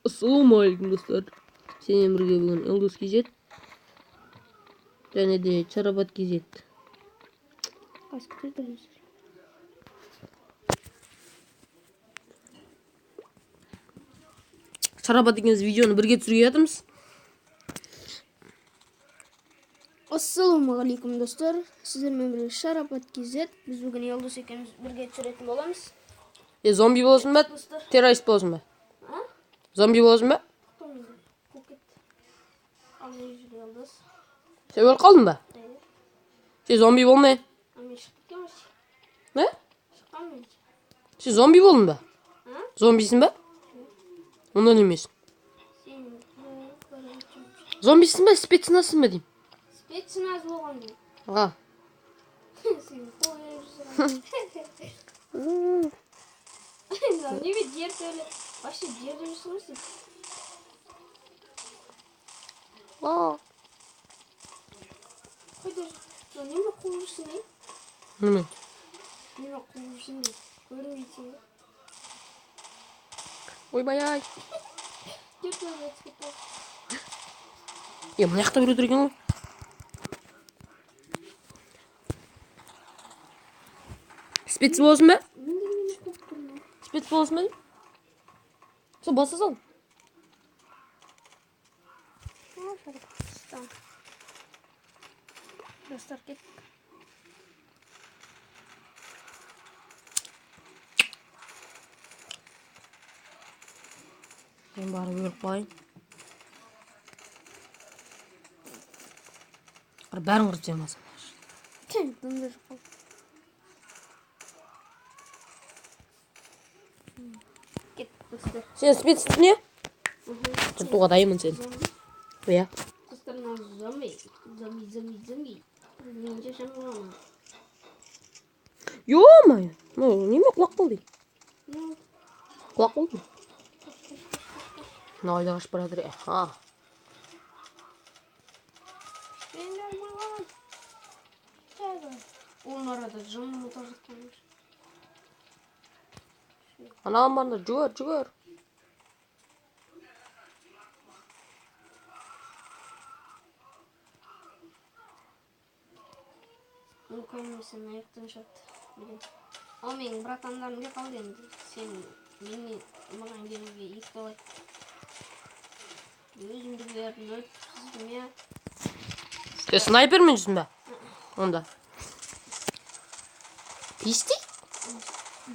Ассалаумағалейкум, достар. Сенімен бірге бүгін Елдос KZ және де Шарапат KZ. Шарапат екеуміз видеоны бірге түсіруге жатырмыз. Ассалаумағалейкум, достар. Сіздермен бірге Шарапат KZ. Біз бүгін Елдос екеуміз бірге түсіретін боламыз. Е, зомби боласың ба? Достар. Террорист боласың ба? А? Зомби боласың ба? Тоқтамайды. Қуып кетті. Ал не жүр Елдос? Сен өліп қалдың ба? Е, Сен зомби болмай. а мен шығып кеткен вообще. Не? Шыққан мен. Сен зомби болдың ба? А? Зомбисің ба? Онда немесің? Сен короче, Зомбисің ба, спецназсың ба деймін. Спецназ болған мен. А. Сен қойып жүрсің. Неге жер төле? Вообще жерде жүрсің ғой сен. А. Қайда жүр? Неме қуып жүрсің, е? Неме? Неме қуып жүрсің де? Көрінбейсің ғой. Ойбай ай. Жер төле түсіп кетті. Е, мына жақта біреу тұр екен ғой. Спец боласың ба? Мен де мені қуып тұрмын. Спец боласың ба? Сол баса сал. Достар, кеттік. Мен барып өліп қалайын. Ар бәрін қырып тастаймын. Дым да жоқ қой. Кеттік, достар. Сен спец не? Жыртуға дайынмын сен. Иә. Достар, мынау зомби. Зомби, зомби, зомби. Мен жашамын. Ё-моё! Ну, неме құлақ болды? Ну, Құлақ болды. Мына қайда қашып бара жатыр? Аха. Сендер маған. Оның арада жын ұта жатқан. Анаған барыңдар, жүгір, жүгір. Ну, сен аяқтан шапты. Білем. Ал менің братандарым не қалды енді? Сен мені маған келуге екі талай. Өзімді бердім, өлтіргіздім, иә. Сен снайпермен жүрсің бе? Онда. Писти?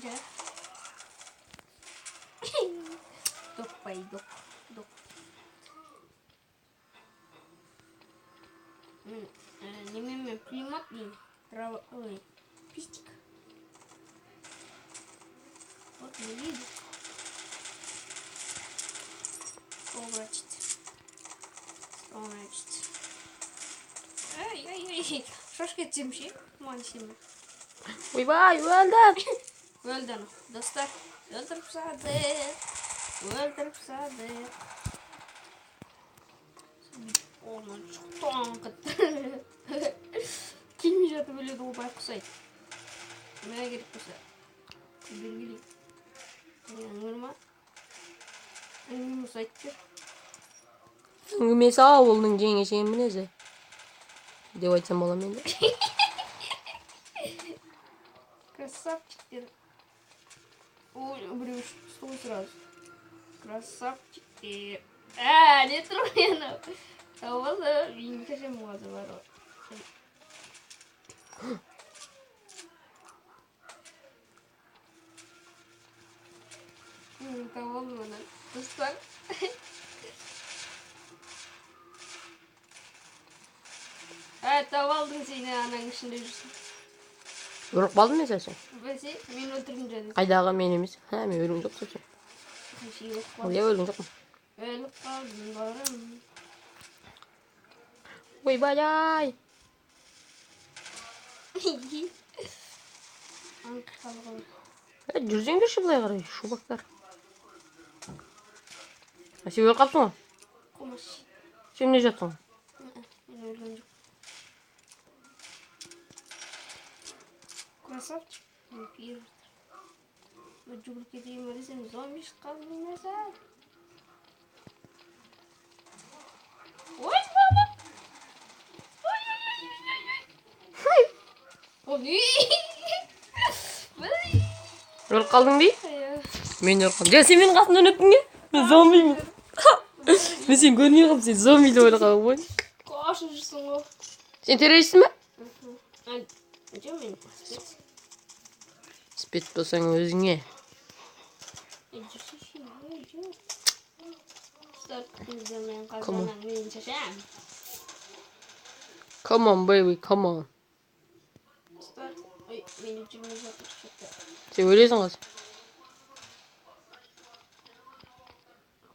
Жа. Док пай, док, док. Мен, немене пулемет деймін. Трава, ой, пистик. Вот не видно. Что значит? Что значит? Ай, ай, ай, шашка кетсем ше, маған сенбе. Ойбай, өлдім. Өлді анау. Достар, өлтіріп тастады. Өлтіріп тастады. Орнынан шықты аңқыт. Келмей жатып өледі ғой байқұс ай. Мә керек болса. Белгілейік. Әңгіме ма? Әңгіме болса айтып бер. Әңгімесі ауылдың жеңешенің мінезі. Деп айтсам бола ма енді? Красавчиктер. Ой, біреу ұшып түсті ғой сразу. Красавчиктер. Ә, не тұр ғой анау? Тауып алды. Менің шашым қазір бар ғой. Тауып алдым ана. Достар. Ә, тауып алдым сені, ананың ішінде жүрсің. Өліп қалдым мен совсем. Бәсе, мен өлтірдім және. Қайдағы мен емес. Ха, мен өлген жоқ совсем. Өліп қалдым. Иә, өлген жоқпын. Өліп қалдым, барым. Ойбай ай. Аңқи қалды ғой. Е, жүрсеңдерші былай қарай, шубақтар. А сен өліп қалыпсың ғой? Қомаш. Сен не жатсың? Мен өлген жоқ. Красавчик. Мен пиер. Мен жүгіріп кетейін ба десем, зомби шыққан нәрсе. Ой, мама! Ой, Өліп қалдың бе? Иә. Мен өліп қалдым. Жа, сен менің қасымнан өттің не? Мен зомбимін. Мен сені көрмей қалдым, сен зомби деп ойлап қалдым ғой. Қашып жүрсің ғой. Сен террористсің ба? А, жоқ, мен спец. Спец болсаң өзіңе. Ей, жүрсейші, ей, жүр. Достар, күтіңіздер, мен Come on. қазір мен шашам. Come on, baby, come on. Достар, ой, мен жүрмей жатыр что-то. Сен өлесің қазір.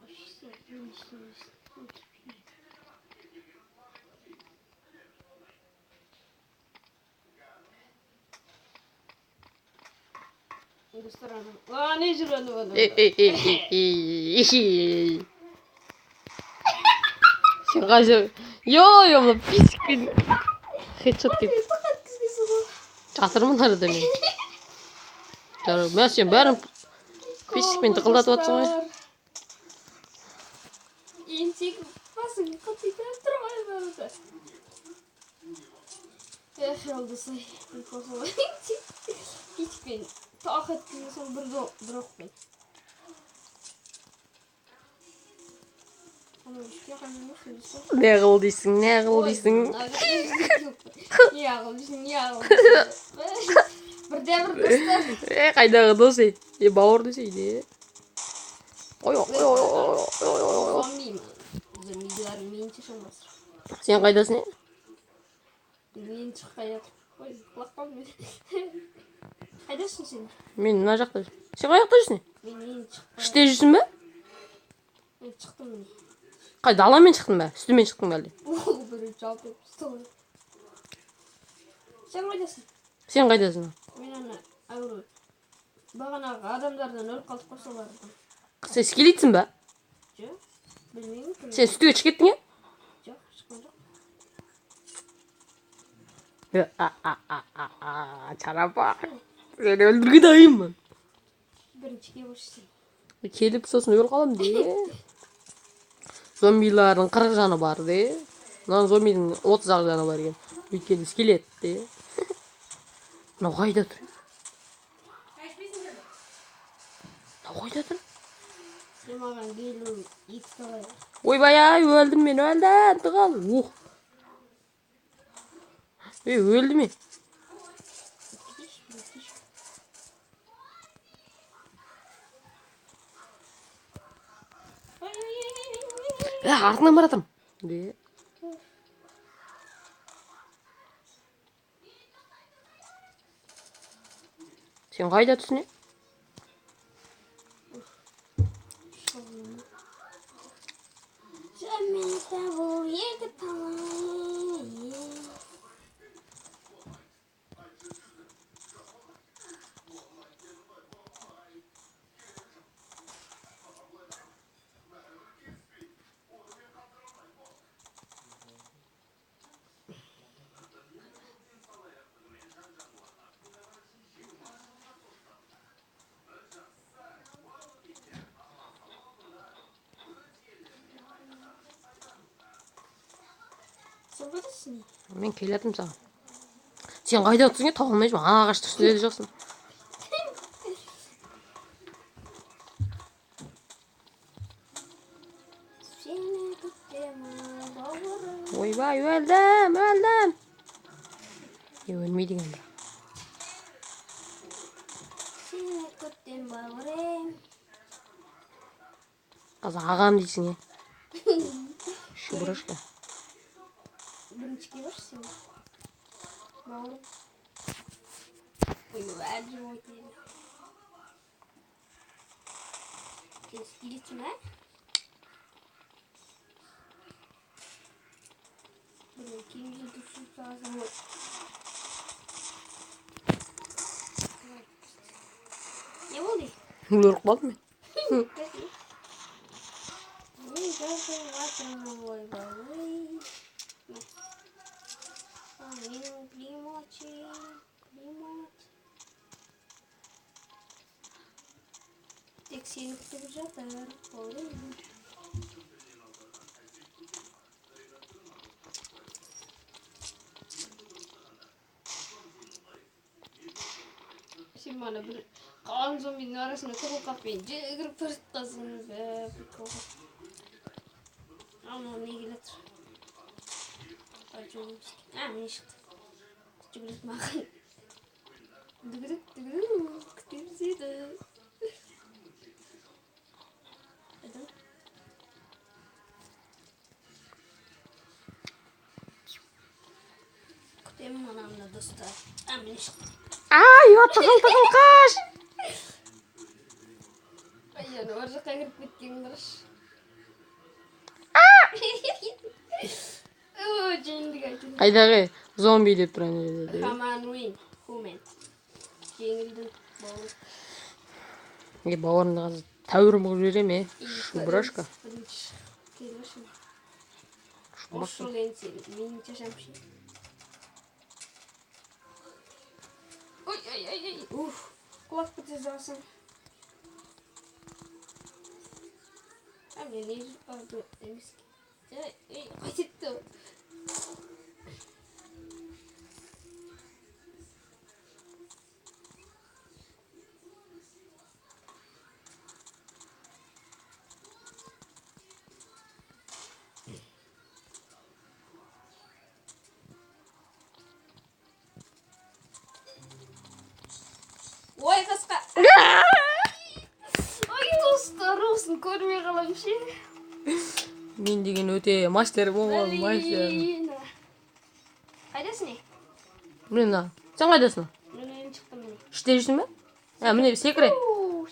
Ой, сен, сен, сен, сен. Достар, ана. А, не жүр ана, ана, Ей, ана. ей, ей, ей, ей, ей. Сен қазір. Йо, йо, мына писікпен. Хедшот деп. Тоқат кізгісі ғой. Жатырмын арада мен. Жарау, мә, сен бәрін писікпен тықылдатып жатсың ғой. Еңсек басың қылтитып тұр ғой барады. Эх, жолдасай, прикол солай. Писікпен тақ еткізген бір бір оқпен. Ана үшке қажымайсың достар. Не қыл дейсің, не қыл дейсің. Не қыл дейсің, не қыл дейсің. Бірде бір достар. Е, қайдағы дос ей? Е, бауыр десей де. Ой, ой, ой, ой, ой, ой, ой. Зомбимін. Зомбилар мен шашам басыр. Сен қайдасың, е? Мен шықпай жатыр. Ой, құлап қалдым мен. Қайдасың сен? Мен мына жақта жүрмін. Сен қай жақта жүрсің? Мен енді шықпай. Іште жүрсің бе? Мен шықтым міне. Қай даламен шықтың ба? Үстімен шықтың ба әлде? Біреу жалп етіп тастады ғой. Сен қайдасың? Сен қайдасың? Мен ана ауру бағанағы адамдардан өліп қалдық қой, солардан. Сен скелетсің ба? Жоқ, білмеймін кім. Сен үстіге шығып кеттің, е? Жоқ, шыққан жоқ. Е, а, а, а, а, а, чарапа. Сені өлтіруге дайынмын. Бірінші келіп сен. Келіп сосын өліп қаламын де. Зомбилардың 40 жаны бар де. Мына зомбидің 30 ақ жаны бар екен. Өйткені скелет де. Мынау қайда тұр? Мынау қайда тұр? Сен маған келу екі талай. Ойбай ай, өлдім мен, өлдім. Тығал. Ух. Ей, өлді ме? Кетейінші, кетейінші. Ой, ой, ой, ой, ой. Е, артынан бара жатырмын. Де. Сен қайда түсің, е? Мен табу екі талай. Сен қайдасың? Мен келе жатырмын саған. Сен қайда тұрсың, е? Таба алмай жүрмін. Ана ағаштың үстінде де жоқсың. Сені күтемін, бауырым. Ойбай, өлдім, өлдім. Е, өлмейді екен бірақ. Сені күтем, бауырым. Қазір ағам дейсің, е? Шубрашка. Бірінші келіп сен. Бауырым. Ой, әлі жүріп. Сен скелетсің, ә? Блин, киімді түсіріп саласың ғой. Не болды? Өліп қалдым мен. Мен жасап жатырмын, ойбай. Менің климатым, климат. Тек сені күтіп жатыр, бауырым. жүрмін, ана бір қалың зомбидің арасында тығылып қалып, мен жүгіріп бара жатқансың. Бә, прикол. Ал мынау не келе жатыр? Ай, жоқ емес екен. А, міне шықты. Жүгіреді маған. Дүгідік, дүгідік, күтеміз еді. Қайда? Күтемін анамды, достар. А, міне шықты. Ай, тығыл, тығыл, қаш! Ай, ана ар жаққа кіріп кеткен қарашы. О, жеңдік әйтеуір. Қайдағы зомби деп тұр ана жерде. Come on win, human. Жеңілдің, бауыр. Е, бауырымды қазір тәуірім қылып жіберемін, е. Шубрашка. Бірінші. Келші. Шубашка. Осы жолы енді сен менің шашам ше. Ой, ой, ой, ой, уф, құлап кете жаздасың. А, міне не жүр? А, жоқ, емес. Ей, ей, қайтеді ол? Ой, қасқа. Ой, достар, осыны көрмей қаламын ше. Мен деген өте мастер болған, мастер. Блин. Қайдасың, не? Міне мына. Сен қайдасың? Мен енді шықтым, міне. Іште жүрсің бе? Ә, міне секіре.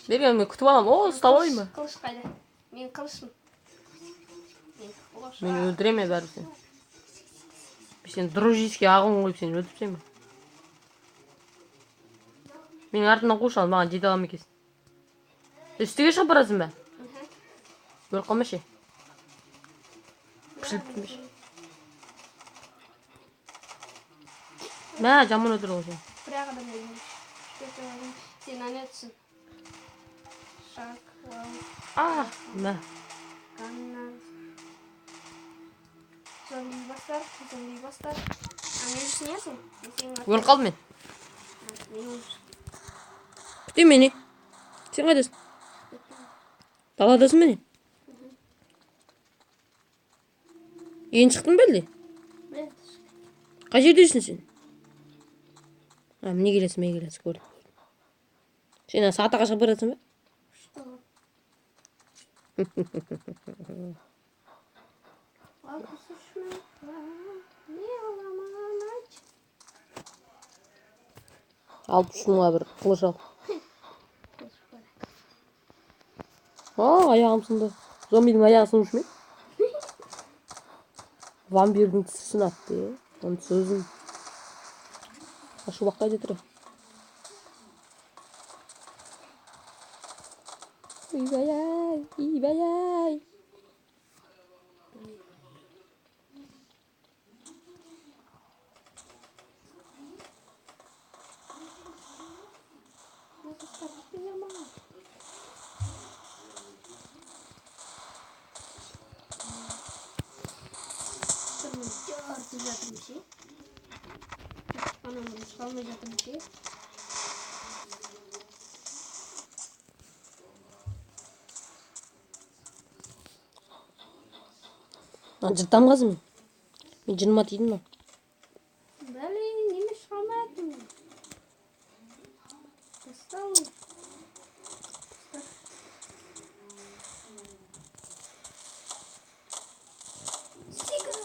Берген, мен күтіп аламын. О, ұстап алайын ба? Қылыш қайда? Мен қылышым. Мен қылыш. Мен өлтіремін бәрібір сені. Мен сені дружеский ағын қойып сені өлтіріп тастаймын. Менің артымнан қушы, ал маған жете ала ма екенсің? Үстіге шығып барасың ба? Өліп қалма ше. Пішіліп тұрмашы. Мә, жаман өлтірді ғой сені. Бір ақ адам өлген. Төрт адам. Сен ана түсін. Шак, вау, А, мә. Ганна. Зомби бастар, зомби бастар. А мен жүрсің, иә сен? Мен сенің артыңнан. Өліп қалдым мен. Мен өліп. Күтемін мені. Сен қайдасың? Даладасың ба не? Енді шықтың ба әлде? Біледі. Қай жерде жүрсің сен? А, міне келесің, міне келесің, көрдім. Сен ана сатаға шығып бара жатсың ба? 63 мыңға не аламын, айтшы? 63 мыңға бір қылыш ал. А, аяғым сынды. Зомбидің аяғы сынушы ма еді? Вампирдің тісі сынады де. Оның тісі ұзын. А шубақ қайда тұр? Ойбай-ай, ойбай-ай. Достар, бітпей ма? Мен жыртып жатырмын ше. Ананы шыға алмай жатырмын ше. Мына жыртамын қазір мен. Мен жыныма тиді мынау. Бәле, неме шыға алмай жатырмын. Достал. Секір.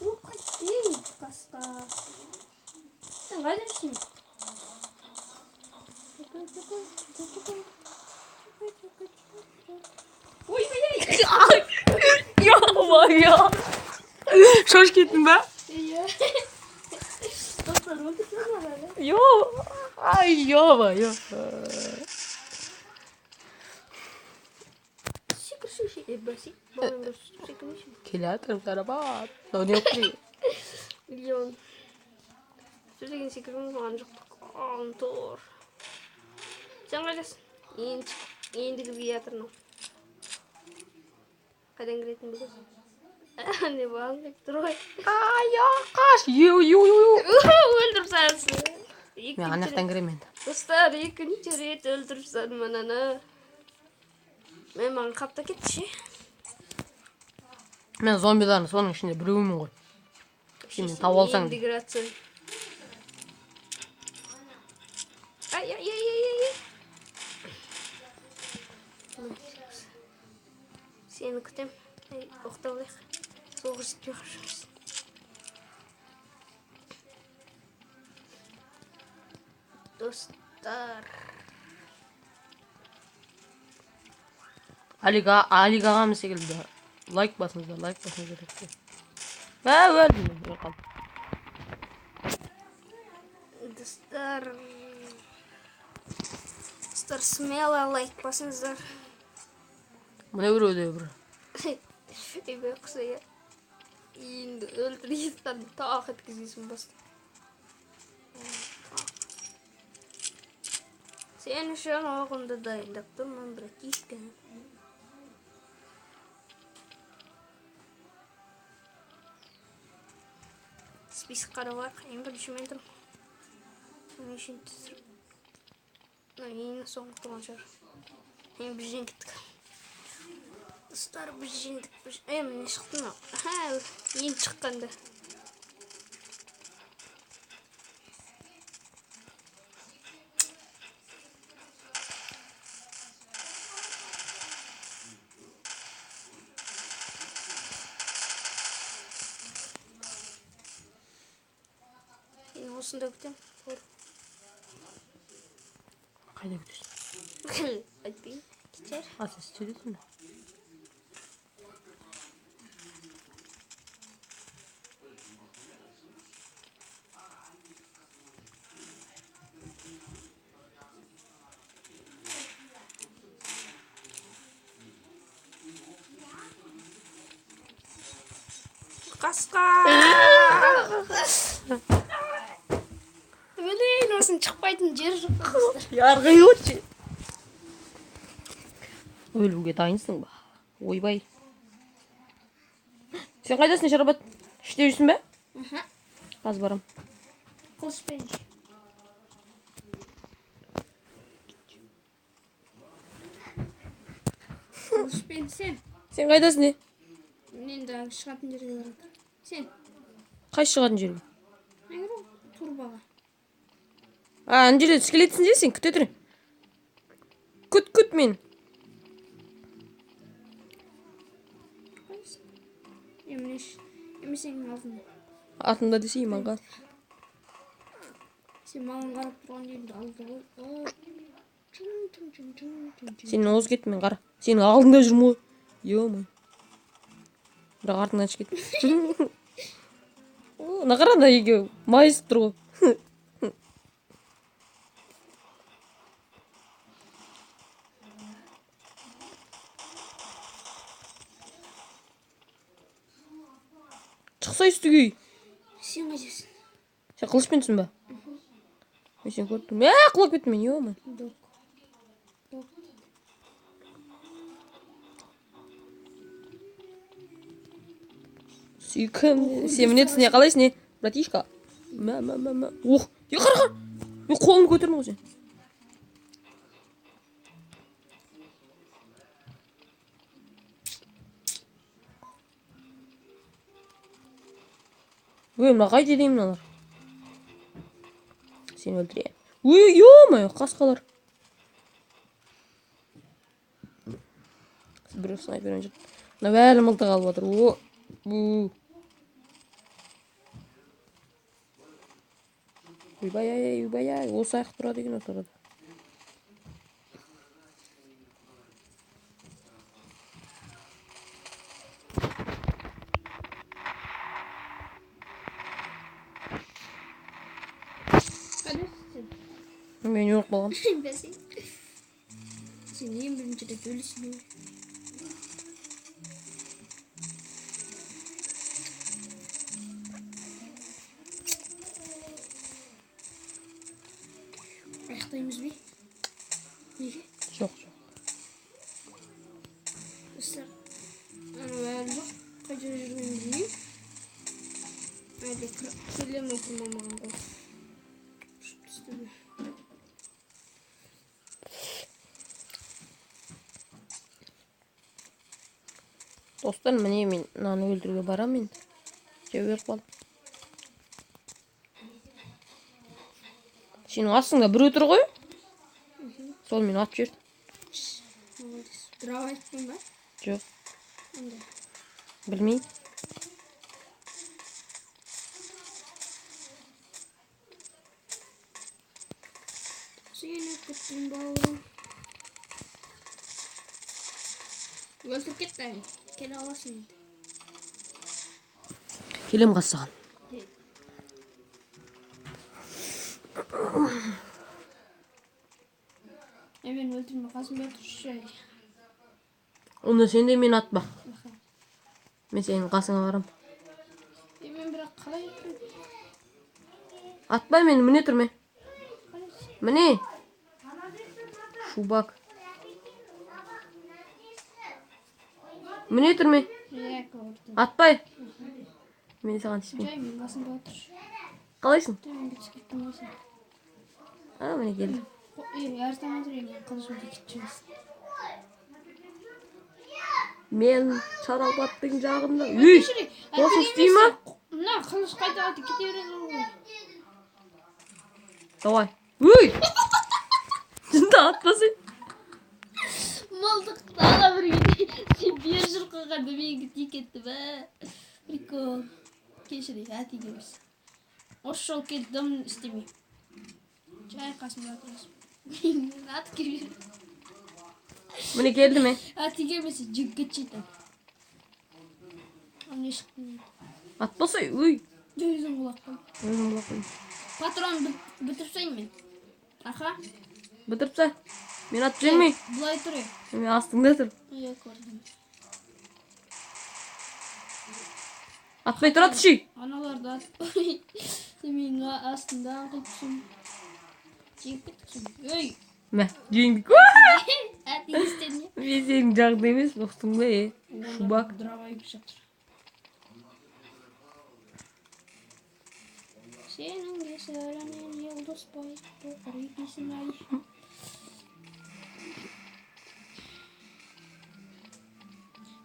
О, қайтпей, қасқа. Сен қайда жүрсің? Чекай, чекай, чекай, чекай, чекай, чекай. Ой, ой, ой. Ё-моё. Шошып кеттің ба? Иә. Достар, өлтіріп маған. Ё, ай, ё-моё. Секірсеңші, е, бәсе, балаң дұрыс секірмейсің. Келе жатырмын, сарабат. Мынау не болып тұр? Миллион. Сөйлеген секіргім маған жоқ. Антор. Сен қайдасың? Енді, енді кіргелі жатыр мынау. Қайдан кіретінін білесің? Не балаң келіп тұр ғой. Ай, қаш. Ю, ю, ю, ю. Өлтіріп тастарсың. Мен ана жақтан кіремін енді. Достар, екінші рет өлтіріп тастадым ананы. Мен маған қапта кетті ше. Мен зомбилардың соның ішінде біреуімін ғой. Сен мені тауып алсаң. Енді кіратсың. Ай, ай, ай, ай, ай. Сені күтем. Ай, оқтап алайық. Соғыс жетпей қашамыз. Достар. Алик ағамыз секілді лайк басыңыздар, лайк басыңыздар. Мә, өлдім мен, өліп қалдым. Достар. Достар, смело лайк басыңыздар. Мына біреуде бір. Ойбай, құсай. Енді өлтірген тақ еткізесің басты. Сен үшін оғымды дайындап тұрмын, братишка. Список қарап алайық. Ең бірінші мен тұрмын. Нешінші тұр? Ең соңғы тұрған шығар. Ең біз жеңдік. Достар, біз жеңдік. Міне шықты мынау. Ең шыққанда. Осында күтемін. Қайда күтесің? Айтпеймін. Кетер. А, сен сөйлейсің бе? Қасқа! Блин, осының шықпайтын жері жоқ. Ярғы өтші. Өлуге дайынсың ба? Ойбай. Сен қайдасың, Шарабат? Іште жүрсің бе? Қазір барам. Қылышпен. Қылышпен сен. Сен қайдасың, не? Мен енді шығатын жерге баратырмын. Сен. Қайсы шығатын жерге? Турбаға. А, ана жерде скелетсің де сен, күте тұр. Күт, күт мен. Еме сенің алдында. Артымда десе, иманға. Сен маған қарап тұрған жерде алды ғой. Сен озып кеттің, мен қара. Сенің алдыңда жүрмін ғой. Ё-моё. Бірақ артыңнан шығып кеттім. Мына қара, ана екеуі майысып тұр ғой. Шықса үстіге. Сен қайдасың? Сен қылышпен түсің ба? Мен сені көріп тұрмын. Құлап кеттім мен, ё-моё. Док. Док. Сүйкімді. Сен міне түсіне қалайсың, не? Братишка. Мә, мә, мә, мә. Ох, е, қара, қара. Мен қолымды көтердім ғой сен. Ой, мына қай жерде мыналар? Сені өлтіремін. Ой, ё-моё, қасқалар. Біреу снайпермен жүр. Мына бәрі мылтық алып жатыр. О, бу. Ойбай, ай, ай, ойбай, ай, осы аяқ тұрады екен осы арада. Мен өліп қалғанмын. Бәсе. Сен ең бірінші рет өлесің. Аяқтаймыз бе? Неге? Жоқ, жоқ. Достар, анау әлі жоқ. Қайда жүргенін білмеймін. Әлі келе ме екен маған қол. Ұшып түсті. Достар, міне, мен мынаны өлтіруге барамын енді. Жеп өліп қалдым. Сенің астыңда біреу тұр ғой. Сол мені атып жіберді. Молодец. Дрова айттың ба? Жоқ. Онда. Білмеймін. Сені күттім, бауырым. Өлтіріп кетті әне. Келе аласың енді. Келем қазір саған. Е, мені өлтірме, қасымда тұршы. Онда сен де мені атпа. Мен сенің қасыңа барамын. Е, мен бірақ қалай өлтірдім? Атпа мені, міне тұр мен. Қалай? Міне. Шубак. Міне тұр мен. Иә, көрдім. Атпай. Мен саған тиіспеймін. Жай, мен қасымда отыршы. Қалайсың? Төменге түсіп кеттім ғой сен. А, міне келді. Е, әр таман тұр, мен қылышымды кетіп жүрмесін. Мен Шарапаттың жағында. Үй! Осы істей ма? Мына қылыш қайта қайта кете береді ғой. Давай. Үй! Жынды атпасай. Мылтық ана бір сен бері жүріп қалғанда менікі тиіп кетті бә. Прикол. Кешір, әт емес. Осы жолы келді, дым істемей. Жай қасымда отырасың. Атып келе бер. Міне келді ме? Атып келмесе жігіт жетем. Ал не шықты? Атпасай, үй! Өзім құлап қойдым. Өзім құлап қойдым. Патрон бітіріп тастайын мен. Аха. Бітіріп таста. Мен атып жібермей. Былай тұр. Е. Мен астыңда тұр. Иә, көрдім. Атпай тұра тұршы. Аналарды атып. Сен менің астымда аңқиып тұрсың. Жеңіп кеттік сен. Ей! Мә, жеңдік. Әт не істедің? Мен сенің жағында емес, ұқтың ба, е? Шубак. Дровайып жатыр. Сенің кесіріңнен Елдосбай тоқыр екенсің ай.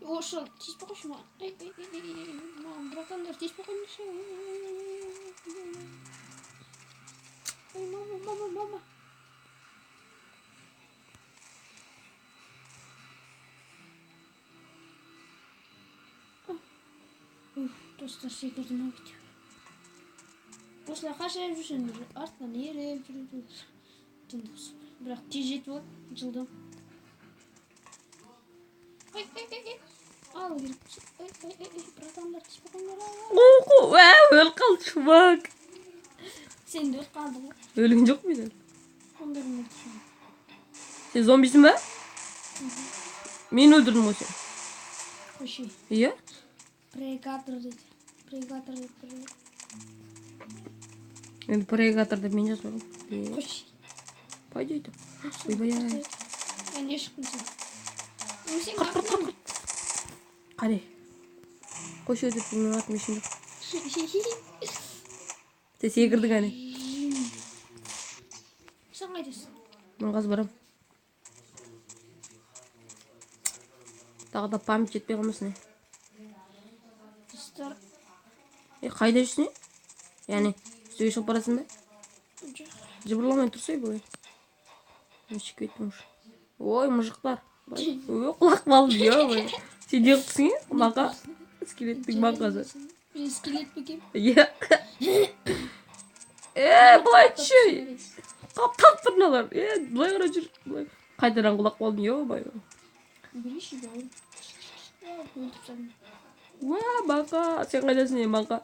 Осы тиіспей қойшы маған. Ей, ей, ей, ей, ей, маған, братандар, тиіспей қойыңдаршы. Ей, мама, мама, мама. Уф, достар, секірдім ау бүйтіп. Осылай қашып жүрсеңдер, артынан еріп жүреді. Жындысы. Бірақ тез жетіп алады, жылдам. Ой, ой, ой, ой. Ал керек болса. Ой, ой, ой, ой, братандар, тиіспей қойыңдар. Қу, ә, өліп қалды, чувак. Сен де өліп қалдың ғой. Өлген жоқ мен әлі. Онда кім өлді? Сен зомбисің ба? Мен өлтірдім ғой сені. Қойшы. Иә? Прегатор дейді. Прегатор деп тұр. Енді прегатор деп мен жазып қойғанмын. Қойшы. Пойдет. Ойбай ай. Е, не шықтың сен? Сен Қырт, қырт, қырт, қырт. Қане. Қойшы, өтіп менің атым ешкім жоқ. Сен секірдің әне. Сен қайдасың? Мен қазір барамын. Тағы да память жетпей қалмасын, е. Достар. Е, қайда жүрсің, е? Яғни, үстіге шығып барасың ба? Жоқ. Жыбырламай тұрсай былай. Мен шығып кеттім уже. Ой, мұжықтар. Ой, құлақ қалды, ё-моё. Сен не қылыпсың, е? Мақа. Скелеттің мақасы. Мен скелет пе екенмін? Иә. Е, былай түші. Қаптап тұр мыналар. Е, былай қарай жүр. Былай. Қайтадан құлап қалдым, ё-моё. Берейінші, бауырым. Өлтіріп тастадым. Уа, мақа. Сен қайдасың, е, мақа?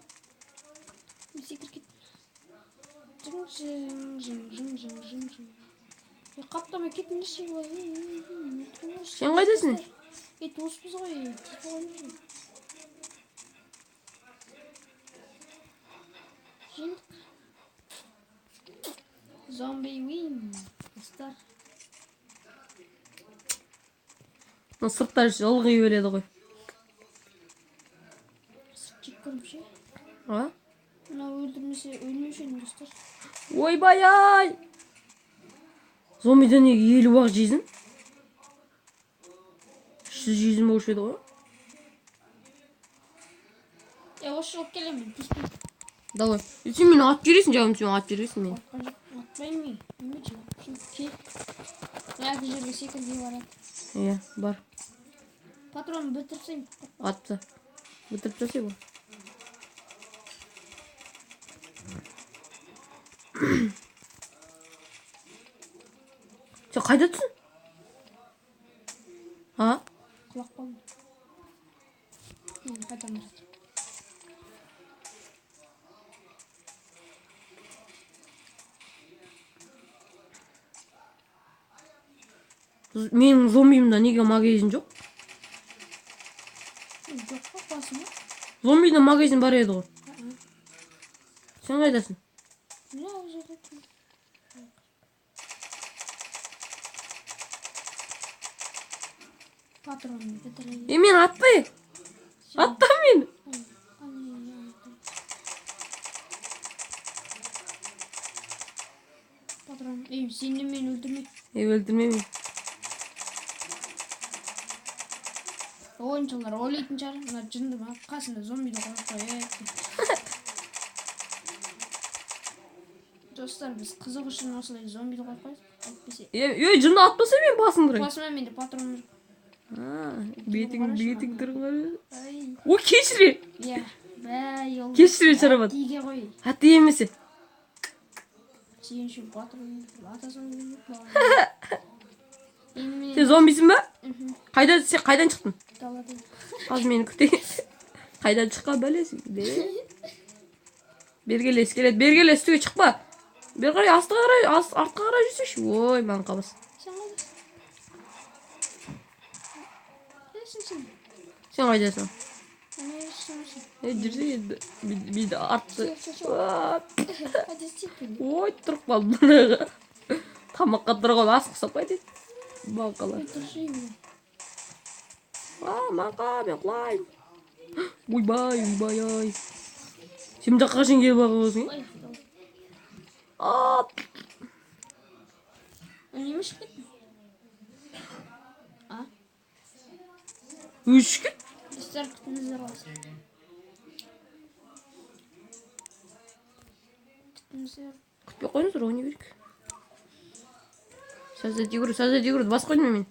Мен секіріп кеттім. Жың, жың, жың, жың, жың, жың, жың. Е, қаптамай кетіңдерші, ой, ой, ой, ой, өлтіріңдерші. Сен қайдасың? Е, доспыз ғой, е, тиіспей қойыңдаршы. Жеңдік. Зомби win. Достар. Мына сыртта жүрсе ылғи өледі ғой. Сырт жек көріп ше. А? Мына өлтірмесе өлмеуші едім, достар. Ойбай ай! Зомбиден неге 50 ақ жейсің? 300 жейсің болушы еді ғой. Осы жолы келемін, тиіспеймін. Давай. Сен мені атып жібересің, жауым, сен атып жібересің мені. Атқан жоқ, атпаймын мен. Неме жылап. Кел. Мына жерге секірмей барады. Иә, бар. Патрон бітірсең. Атты. Бітіріп тастай ғой. Сен қайда тұрсың? А? Құлап қалдым. Мен қайтадан барады. Менің зомбиімда неге магазин жоқ? Жоқ па, қуасың ба? Зомбиде магазин бар еді ғой. Сен қайдасың? Мына жерде тұрмын. Патрон бітірейін. Е, мені атпай. Атта мені. Патрон. Ей, сен де мені өлтірме. Е, өлтірме мені. Ойыншылар ойлайтын шығар, мына жынды ма, қасында зомбиді қойып қояйық деп. Достар, біз қызық үшін осылай зомбиді қойып қояйық. Әйтпесе Е, е, жынды атпаса мен басын ұрайын. басыма менде патрон жоқ. А, бетің, бетің тұрған. Ай. О, кешіре. Иә, бә, ол. Кешіре, Шарабат. Тиге ғой. Аты емесе. Сен үшін патрон атасың. Енді мен Сен зомбисің ба? Қайда, сен қайдан шықтың? Далада. Қазір мені күтейін. Қайдан шыққан бәлесің? Де. Бері кел, скелет, бері кел, үстіге шықпа. Бері қарай, астыға қарай, артқа қарай жүрсейші. Ой, маңқа бас. Сен қайдасың? Қайдасың сен? Сен қайдасың? Ана жерсің. Е, жүрсе енді. Бейді артты. Қайда істеп Ой, тұрып қалдым мынаға. Тамаққа тұрған ас құсап қайтеді. Маңқалар. А, маңқа, мен құлаймын. Ойбай, ойбай, ай. Сен мына жаққа қашан келіп алған? А, Неме шығып кеттің? А? Өшіп кет. Достар, күтіңіздер қазір. Күтіңіздер. Күтпей қойыңыздар, ойнай берейік. Создать игру, создать игру. Басып қойдым мен.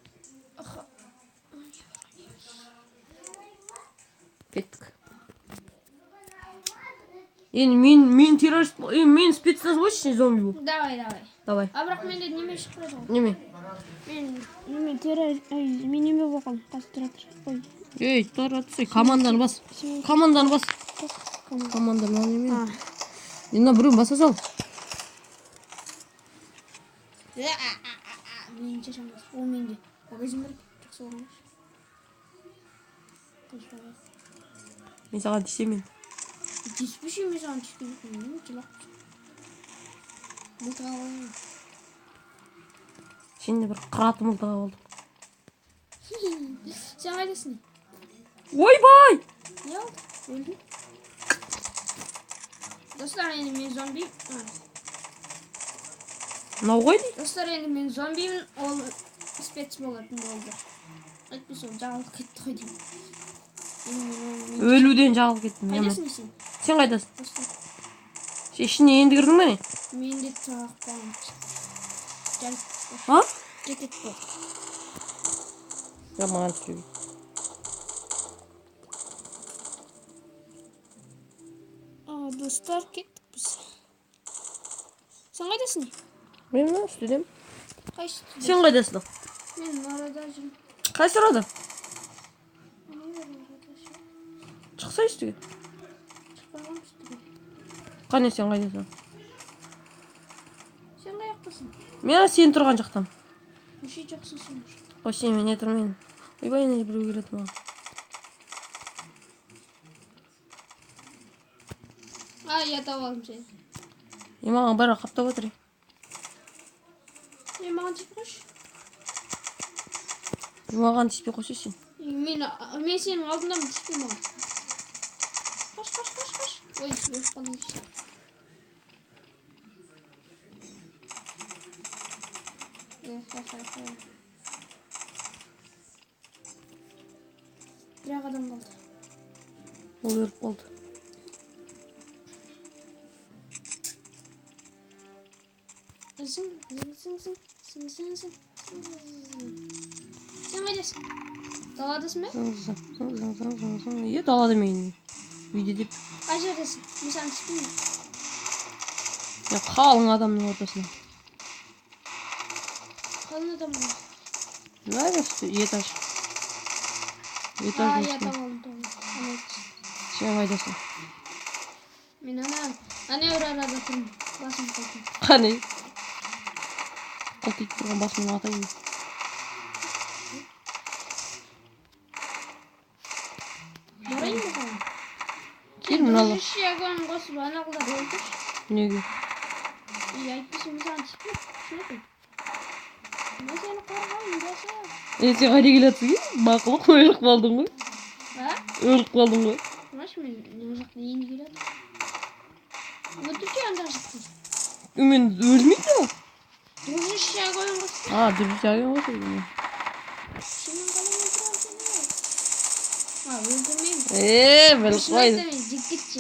Кеттік. Енді мен террорист, мен спецназ болайыншы, сен зомби бол. Давай, давай. Давай. А бірақ менде неме шығып тұрады ғой. Неме? Мен неме террор, ай, мен неме болғанмын. Қазір тұра тұр. Ой. Ей, тұра тұрсай, команданы бас. Команданы бас. Команда мынау неме? Енді мына біреуін баса сал. Мен шашам бас. О, менде магазин бар екен. Жақсы болған. Мен саған тиісемін енді. Тиіспеші, мен саған тиіскен жоқпын. Неме жылақ. Мылтық алайын. Сен де бір қыраты мылтық алдым. Сен қайдасың? Ойбай! Не oldu? Öldüm. Достар, енді мен зомби. Мынау ғой дейді. Достар, енді мен зомбимін, ол спец болатын болды. Әйтпесе ол жағылып кетті ғой деймін. Енді мен оны- Өлуден жағылып кеттім. Қайдасың сен? Сен қайдасың? Достар. Сен ішіне енді кірдің бе не? Мен де тұрақ қойдым. Жарайды. А? Жетеді болды. Жаман түсіп. Достар, кеттік біз. Сен қайдасың? Мен мына үстідемін. Қайсы үстіде? Сен қайдасың? Мен арада жүрмін. Қайсы арада? Шықса үстіге. Шықпағанмын үстіге. Қане, сен қайдасың? Сен қай жақтасың? Мен сен тұрған жақтан. Неше жоқсың сен? Ой, сен мен не тұрмын. Ойбай, ана біреу келеді маған. А, я тауып алдым сені. Е, маған бәрі қаптап отыр. Е, маған тиіп қойшы. Маған тиіспей қойсай сен. Мен сенің алдыңдамын, тиіспе маған. Қаш, қаш, қаш, қаш. Ой, өліп қалдым. Бір-ақ адам қалды. Ол өліп қалды. Зың, зың, зың, зың, зың, зың, зың, зың. Сен қайдасың? Даладасың ба? Зың, зың, зың, зың, зың, зың, зың. Е, далада мен үйде деп. Қай жердесің? Мен саған түспеймін. Мен қалың адамның ортасында. Қалың адам ғой. Мына этаж. А, Этаждың иә, үстінде. тауып алдым, тауып алдым. Ана етші. Сен қайдасың? Мен ана бір арада тұрмын. Басым қылтиып. Қане? Қылтиып тұрған басымнан атайын. Барайын ба қалай? Кел мыналар. Дружище огонь қосып ана қыздарды өлтірші. Неге? Ей, әйтпесе мен саған түспеймін. Түсінесің? Мен сені қорғаймын, досым. Е, сен қайда келе жатсың, е? Мақұл, өліп қалдың ғой. А? Өліп қалдың ғой. Знаешь, мен мына жақта енді келе жатырмын. Өлтірші анда жақта. Мен өлмейді ол. Дружище огонь қосып. А, дружище огонь қосып. Сенің қалай өлтіремін сені? А, өлтірмеймін. Е, біліп Шын қойды. айтсам, жеп кетші.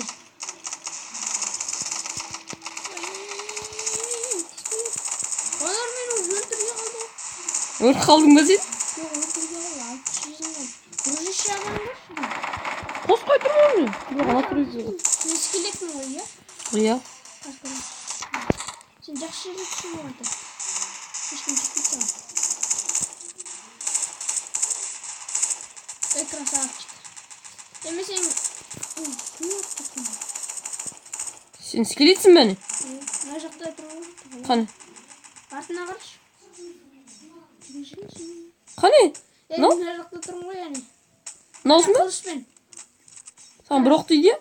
Олар мені өлтірге қалды. Өліп қалдың ба сен? Жоқ, өлтірге қалды. 600 қалды. Дружище огонь қосшы. Қосып қой тұрмын ғой мен. Бірақ ана тұр ғой. Мен скелетпін ғой, иә? Иә. Қаш көремін. Сен жақсы жерде түссің ғой қайта. Ешкім түспейді саған. Эй, красавчик. Е, мен сен... Ой, кім ұрып кеткен? Сен скелетсің бе не? Е, мына жақта тұрмын ғой. Қане? Артына қарашы. Қане? Е, Мынау? мына жақта тұрмын ғой, яғни. Мынаусың ба? Қылышпен. Саған бір оқ тиді, иә?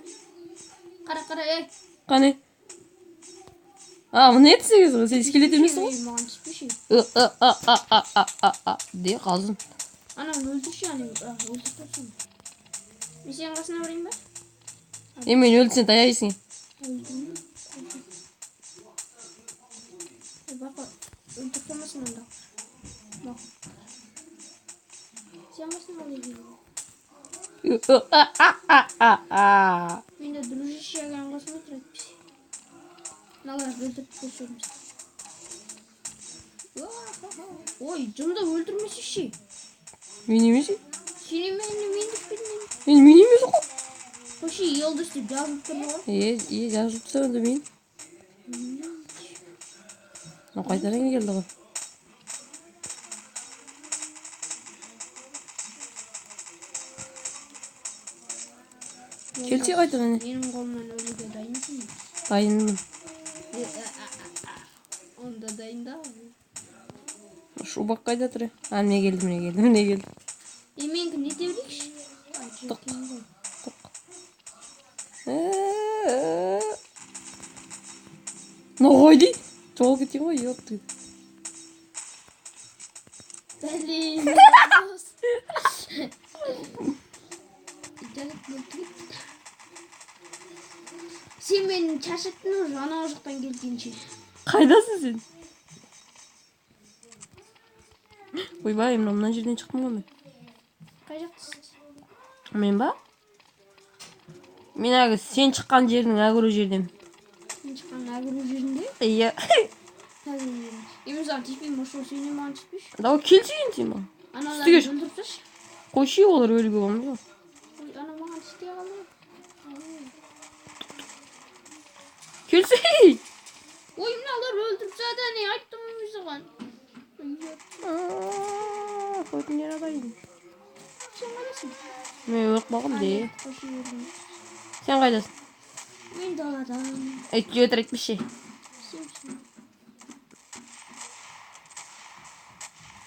Қара, қара, ей. Қане? А, мына ертсің ғой, сен скелет емессің ғой? Ей, маған түспеші. Ы, ы, а, а, а, а, а, а, де қалдым. Ананы өлтірші, ана, өлтіріп тұрсың. Мен сенің қасына барайын ба? Е, мен өлсем таяйсың. Өлтірмеймін. Ей, бақа, өлтіріп қоймасын анда. Мақұл. Сен қасына қалай келдің? Ы, ы, а, а, а, а, а. Менде дружище огонь қосылмай тұр әйтпесе. Мыналарды өлтіріп көрсеміз. Ой, жымды өлтірмесейші. Мен емес. Сен мен деп пе едім? Мен емес қой. Қойшы, Елдос деп жазылып тұр ғой. Е, е, жазылып тұрса онда мен. Мынау қайтадан келді ғой. Келсе қайтадан. Менің қолымнан өлуге дайынсың ба? Дайынмын. Е, онда дайында. Шубақ қайда тұр? А, міне келді, міне келді, міне келді. Е, менікі не деп берейікші? Ай, Тоқ. жеткен ғой. Тоқ. Мынау қой дейді. Жоғалып кеткен ғой, ёпты. Блин. Жарайды, бұл кетті. Сен мені шаршаттың уже анау жақтан келгенше. Қайдасың сен? Ойбай, мынау мына жерден шықтым ғой мен. Қай жақтасың? Мен ба? Мен әлгі сен шыққан жердің әгіру жерден. Мен шыққан әгіру жерінде? Иә. Әгіру жерінде. Е, мен саған тиіспеймін, может, ол сен де маған тиіспейші. Давай келші енді сен маған. Аналарды Үстіге шық. өлтіріп тасташы. Қойшы, олар өлуге болмайды ғой. Ой, ана маған тиіспей қалды. Келсе. Ой, мыналар өлтіріп тастады, не айттым мен саған. Көтіңнен атайын. Сен қайдасың? Мен өліп қалғым де. Қойшы өлдім. Сен қайдасың? Мен даладамын. Ей, өтірік айтпашы. Сенсің.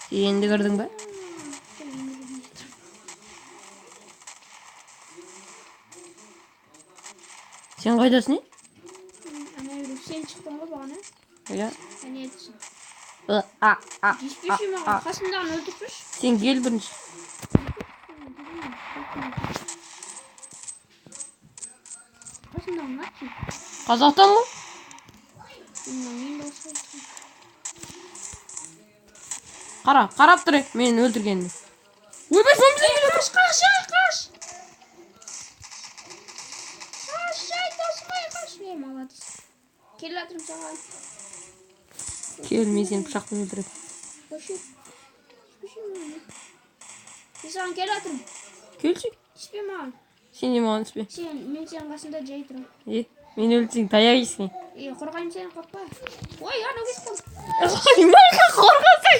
Сен енді кірдің ба? Сен қайдасың, е? Ана жерде сен шықтың ғой бағана. Иә. Әне айтсын. Ы, а, а, Тиіспеші маған. Қасымдағыны өлтіріп. Сен кел бірінші. Қасымдағыны атшы. Қазақтан ғой? Мен де осылай. Қара, қарап тұр, е, мені өлтіргенді. Ойбай, зомби келе Қаш, қаш, ей, қаш! Қаш, ей, досым, ей, қаш! Ей, молодец. Келе жатырмын саған. Кел, мен сені пышақпен өлтіремін. Қойшы. Қойшы маған. Мен саған келе жатырмын. Келші. Түспе маған. Сен де маған түспе. Сен, мен сенің қасында жай тұрамын. Е, мені өлтірсең таяқ жейсің. Е, қорғаймын сені, қорықпа. Ой, анау кетіп қалды. Маған қорғасың.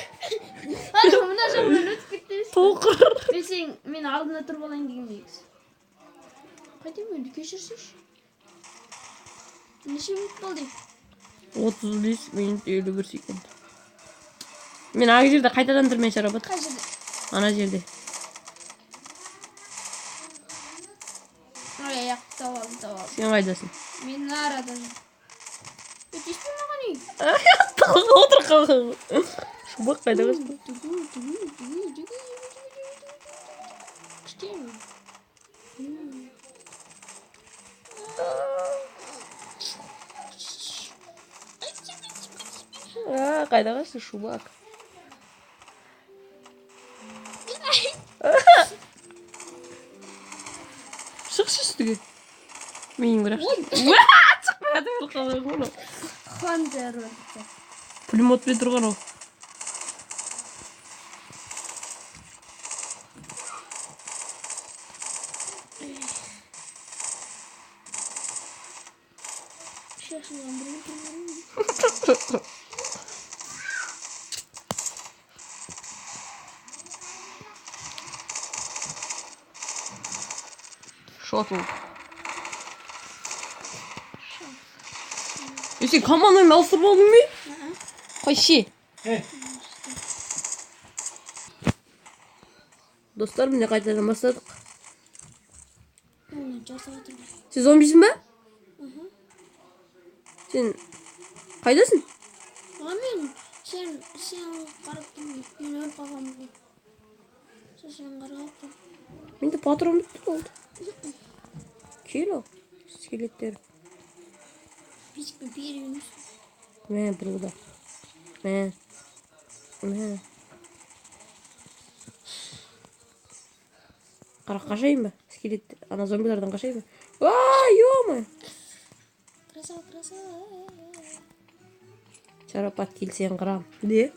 Анау мына жағынан өтіп кетті. Тоқыр. Мен сен, мен алдында тұрып алайын деген негізі. Қайтемін енді, кешірсейші. Неше минут болды? 35 минут 51 секунд. Мен ана жерде қайтадан тұрмын, Шарапат. Қай жерде? Ана жерде. Ой, аяқ тауып алдым, тауып алдым. Сен қайдасың? Мен мына арада жүрмін. Е, тиіспе маған, ей. Тығылып отыр қалған. Шубақ қайда қашты? Түгу, түгу, түгу, түгу, түгу, түгу. А, қайда қашты шубак? Шықшы үстіге. Менің бірақ. Ой. Шықпай жатыр қалған ғой. Хантер өлтірді. Пулеметпен тұрған ол. Шашылған бір өлтірмедім. Шотл. Е, сен командаңды ауыстырып алдың ба? Қойшы. Достар, міне қайтадан бастадық. Оны жасап жатырмын. Сен зомбисің ба? Сен қайдасың? А мен сен қарап тұрмын. Мен өліп қалғанмын ғой. Сол сен қарап тұр. Менде патрон бітті болды. Кел ал. Скелеттер. Физикпен переміз. Мә, бір удар. Мә. Мә. Қара, қашайын ба? Скелет, ана зомбилардан қашайын ба? А, ё-моё! Красава, красава. Шарапат, келсең қырам. Не?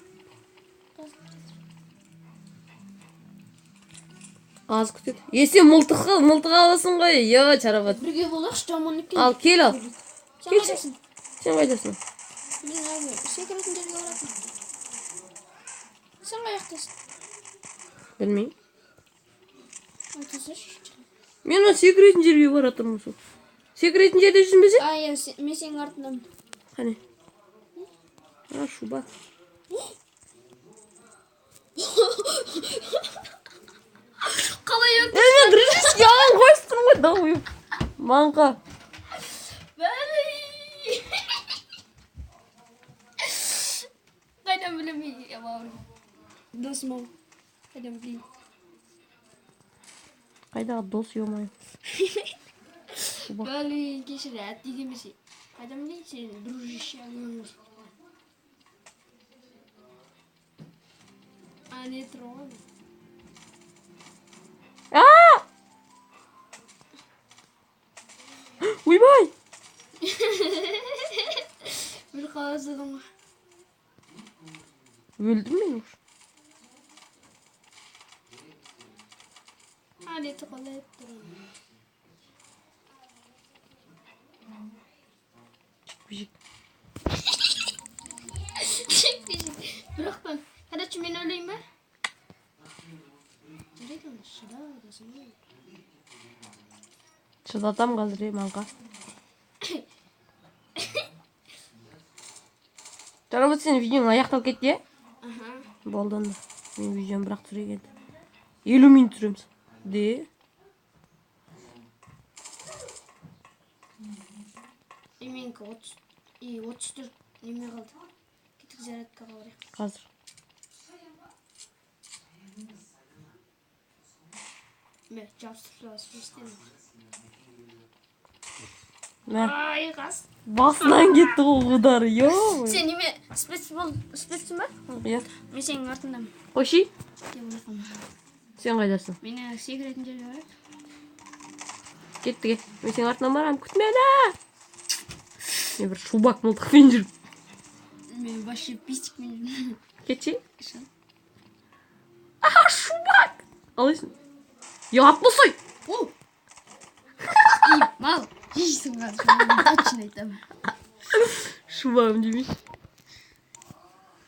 Аз күтеді. Е, сен мылтық аласың ғой. Е, Шарапат. Бірге болайықшы, жаман екен. Ал, кел ал. Сен қайдасың? Сен қайдасың? Мен әлгі секіретін жерге баратырмын. Сен қай жақтасың? Білмеймін. Айтасайшы. Мен ана секіретін жерге баратырмын сол. Секіретін жерде жүрсің бе сен? А, иә, мен сенің артыңдамын. Қане? А, шуба. Қалай өтті? Е, мен дружище алып қойыпсың ғой, долбоеб. Маңқа. Бәлі. Қайдан білемін, е, бауырым. Досым ау. Қайдан білейін. Қайдағы дос, ё-моё. Бәлі, кешір, әттеген емес. Қайдан білейін сен, дружище. А, не тұр ғой. А! Ойбай! Бір қаласың ғой. Өлдім мен уже. А, не тұр қалай тұр. Жекпе-жек. Жекпе-жек. Бірақтан. Короче, мен өлейін ба? Жарайды, онда шыда, досым. Шыдатам қазір, е, маңқа. Шарапат, сенің видеоң аяқталып кетті, е? Аха. Болды онда. Мен видеом бірақ түсірейін енді. 50 минут түсіреміз. Де? И менікі 30, и 34 неме қалды. Кеттік зарядкаға барайық. Қазір. Мә, жабыстырып саласың, істемей. Мә. Ай, қас. Басынан кетті ғой удар, ё-моё. Сен неме, спец бол, спецсің ба? Иә. Мен сенің артыңдамын. Қойшы. Кел, ойлақам. Сен қайдасың? Мені секіретін жерге барайық. Кеттік, е. Мен сенің артынан барамын, күт мені. Мен бір шубак мылтықпен жүрмін. Мен вообще пистикпен жүрмін. Кетші. Қашан? А, шубак! Қалайсың? Е, атпасай! О! Ей, мал, жейсің қазір. Мен точно айтамын. Шубағым демейші.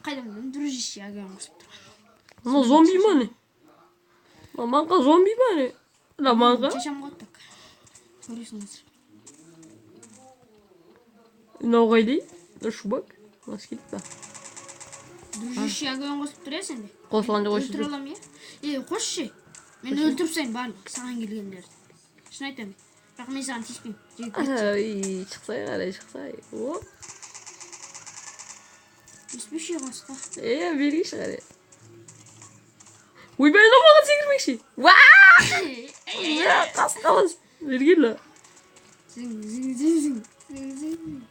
Қайдан білемін, дружище агам қосып тұрған. Мынау зомби ма не? Мына маңқа зомби ма не? Мына маңқа. Шашам ғой так. Көресің қазір. Мынау қайда? Мына шубак. Мына скелет па? Дружище агам қосып тұр иә сенде? Қосылған жоқ Өлтіре аламын иә? Е, қосшы. Мен өлтіріп тастаймын барлық саған келгендерді. Шын айтамын. Бірақ мен саған тиіспеймін. Жеге кет. Ай, шықсай қарай, шықсай. О, Тиіспеші қосқа. е, бергейші қарай. Ойбай, мынау маған секірмекші. Уа! Қасқа бас. Бергел. Зың, зың, зың, зың. Зың, зың.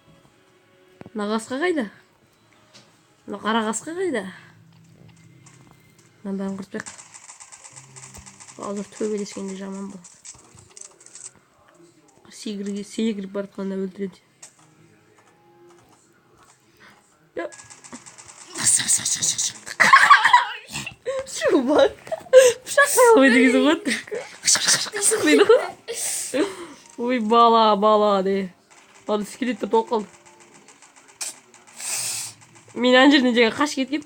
Мына қасқа қайда? Мына қара қасқа қайда? Мынаның бәрін құртпайық. Қазір төбелескенде жаман болады. Секірге секіріп барып қана өлтіреді. Я, Шубак. Пышақ қоя алмайды екенсің ғой. Дейді ғой. Ой, бала, бала де. Ана скелеттер толып қалды. Мен ана жерден жаңа қашып кеткем.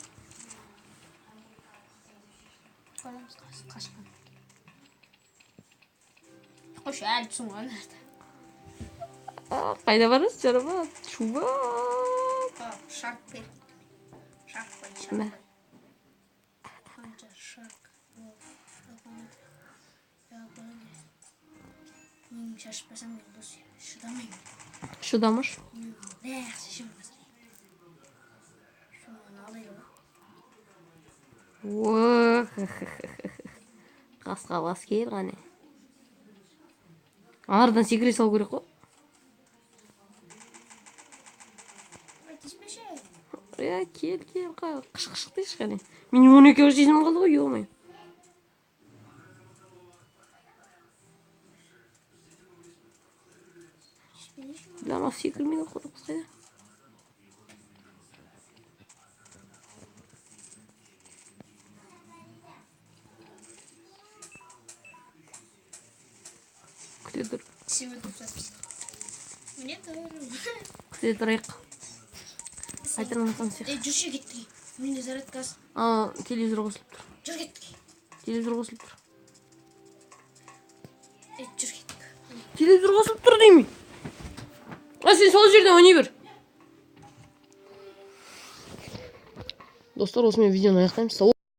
Көреміз қазір қашқан. Қойшы, әлі түсің ғой ана жерде. А, қайда барасың, жарамат? Шубак. Шарк бер. Шарк қой, шарк Мә. қой. Қанша шарк. Мен шашпасам мен дос шыдамаймын. Шыдамаш. Мен бәрі шешемін қазір. Соны алайын ғой. О, қасқа бас кел қане. Анадан секіре салу керек қой. Ой, тиіспеші. Е, кел, кел, қыш қышық дейші қане. Менің 12 жизнім қалды ғой, ё-моё. Тиіспеші. Бля, анау секірмейді ғой, қыз қайда? Күте тұр. Тісіп өтіп жатырсың. Мне тоже. Күте тұрайық. Қайтадан ұмытқан сияқты. Ей, жүрші кеттік. Менде зарядкасы. А, телевизор қосылып тұр. Жүр кеттік. Телевизор қосылып тұр. Ей, жүр кеттік. Телевизор қосылып тұр деймін. А, сен сол жерден ойнай бер. Достар, осымен видеоны аяқтаймыз. Сау.